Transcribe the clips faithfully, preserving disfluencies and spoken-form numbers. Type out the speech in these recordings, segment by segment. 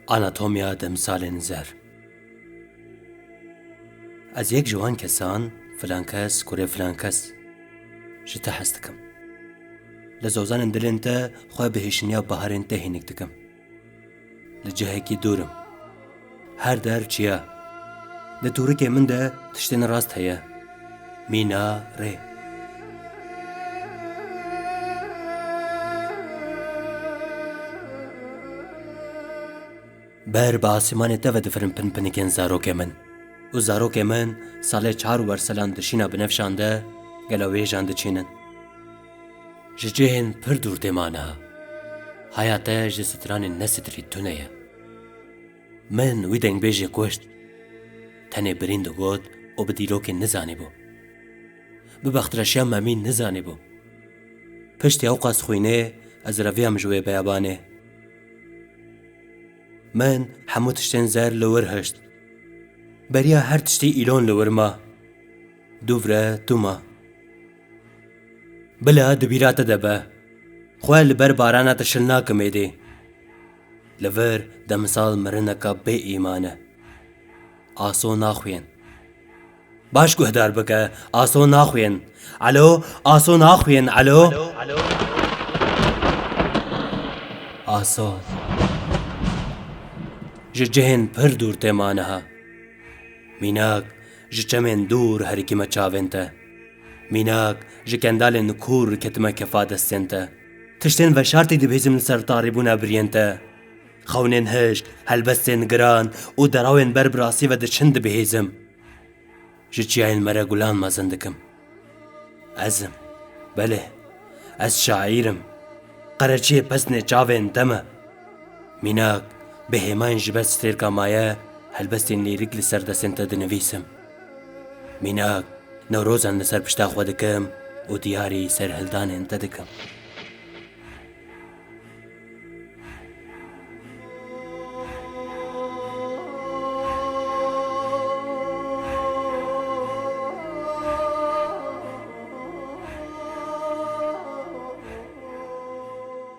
Anatomiya demsalên zer. Ez yek ji wan kesan, filan kes, kurê filan kes, ji te hez dikim. Li zozanên dilên te xwe bi hêşiniya baharên te hînik dikim. Li cihekî dûr im. Her der çiya. Di tûrikê min de tiştên rast heye. Mîna, rê. Ber bi asîmanê te ve difirin pinpinikên zarokê min. Û zarokê min salê çar werselan di şîna binefşan de gelo wêjan diçînin. Ji cihên pir dûr tê ma niha. Haya te ji stranên nesitirî tune ye. Min wî dengbêjê kuşt. Tenê birîn digot û bi dîrokê nizanîbû. Bi bextreşiya Memî nizanîbû. Piştî ewqas xwînê ez reviyam ji wê beyabanê. Min hemû tiştên zer li wir hişt. Beriya her tiştî îlon li wir ma. Dûvre tu ma. Bila di bîra te de be. Xwe li ber barana te şil nakim êdî. Li vir demsal mirineka bê îman e. Aso naxuyên. Baş guhdar bike, aso naxuyên. Alo, aso naxuyên, alo. Aso. Ji cihên pir dûr tê ma niha. Mînak, ji çemên dûr herikîme çavên te. Mînak, ji kendalên kûr ketime kefa destên te. Tiştên veşartî dibihîzim li ser tarîbûna biriyên te. Xewnên hişk, helbestên giran û derawên ber bi rastî ve diçin dibihîzim. Ji çiyayên me re gulan mezin dikim. Ez im. Belê, ez şaîr im. Qereçiyê pesnê çavên te me. Mînak, bi hêmayên ji ber stêrka maye, helbestên lîrîk li ser destên te dinivîsim. Mînak, newrozan li ser pişta xwe dikim û diyarî serhildanên te dikim.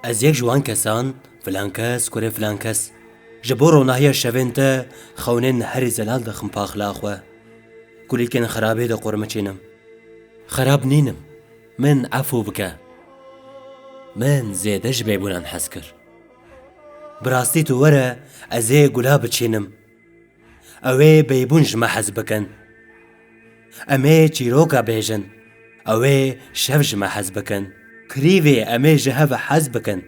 Ez yek ji wan kesan, filan kes, kurê filan kes, ji bo ronahiya şevên te xewnên herî zelal dixim paxila xwe. Kulîlkên xerabê diqurmiçînim. Xerab nînim. Min efû bike. Min zêde ji bêbûnan hez kir. Bi rastî tu were, ez ê gula biçînim. Ew ê beybûn ji me hez bikin. Em ê çîroka bêjin. Ew ê şev ji me hez bikin. Kirîvê em ê ji hev hez bikin.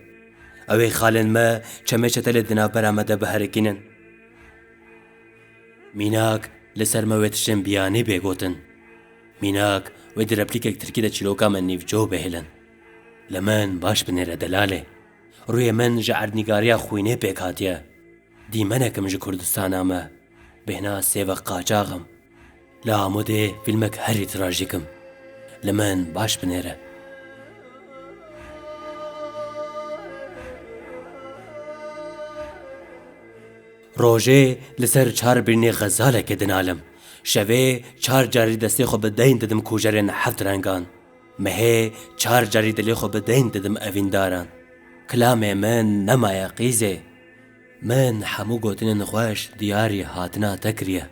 Ew ê xalên me çemê çetelê di navbera me de biherikînin. Mînak, li ser me wê tiştên biyanî bê gotin. Mînak, wê di replîkek tirkî de çîroka me nîvco bihêlin. Li min baş binêre delalê. Rûyê min ji erdnîgariya xwînê pêk hatiye. Dîmenek im ji Kurdistana me. Bêhna sêve qaçax im. Li Amûdê fîlmek herî trajîk im. Li min baş binêre. Rojê li ser çar birînê xezalekê dinalim. Şevê çar carî destê xwe bi deyn didim kujerên heft rengan. Mehê çar carî dilê xwe bi deyn didim evîndaran. Kilamê min nemaye qîzê. Min hemû gotinên xweş diyarî hatina te kiriye.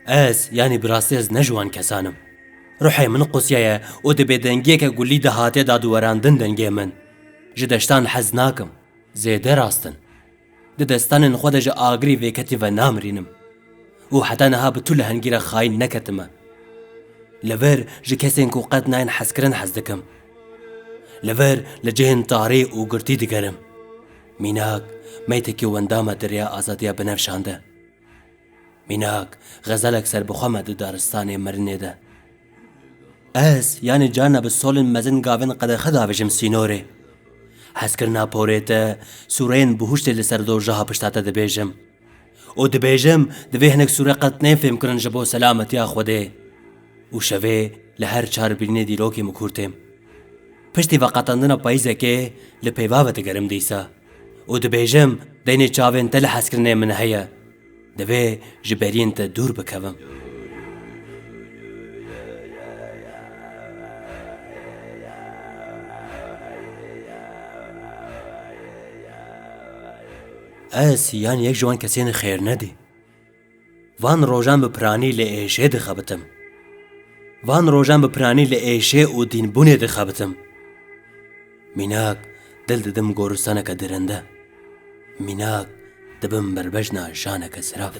Ez, yanî bi rastî ez ne ji wan kesan im. Ruhê min qusiyaye û di bêdengiyeke gulî de hatiye dadûwerandin dengê min. Ji deştan hez nakim. Zêde rast in. Di destanên xwe de ji agirî vêketî venamirînim. Û heta niha bi tu lehengî re xayîn neketime. Li vir ji kesên ku qet nayên hezkirin hez dikim. Li vir li cihên tarî û girtî digerim. Mînak, meytekî wenda me di rêya azadiya binevşan de. Mînak, xezalek serbixwe me di daristanê mirinê de. Ez, yanî carna bi solên mezin gavên qedexe davêjim sînorê. Hezkirina porê te, sûreyên bihuştê li ser dojaha pişta te dibêjim. Û dibêjim, divê hinek sûre qet nên fêmkirin ji bo selametiya Xwedê. Û şevê li her çar birînê dîrokê min kûr têm. Piştî veqetandina payîzekê li peyva vedigerim dîsa. Û dibêjim, deynê çavên te li hezkirinê min heye. Divê ji beriyên te dûr bikevim. Ez yan yek ji wan kesên xêrnedî. Van rojan bi piranî li êşê dixebitim. Van rojan bi piranî li êşê û dînbûnê dixebitim. Mînak, dil didim goristaneke dirinde. Mînak, dibim berbejna janeke zirav.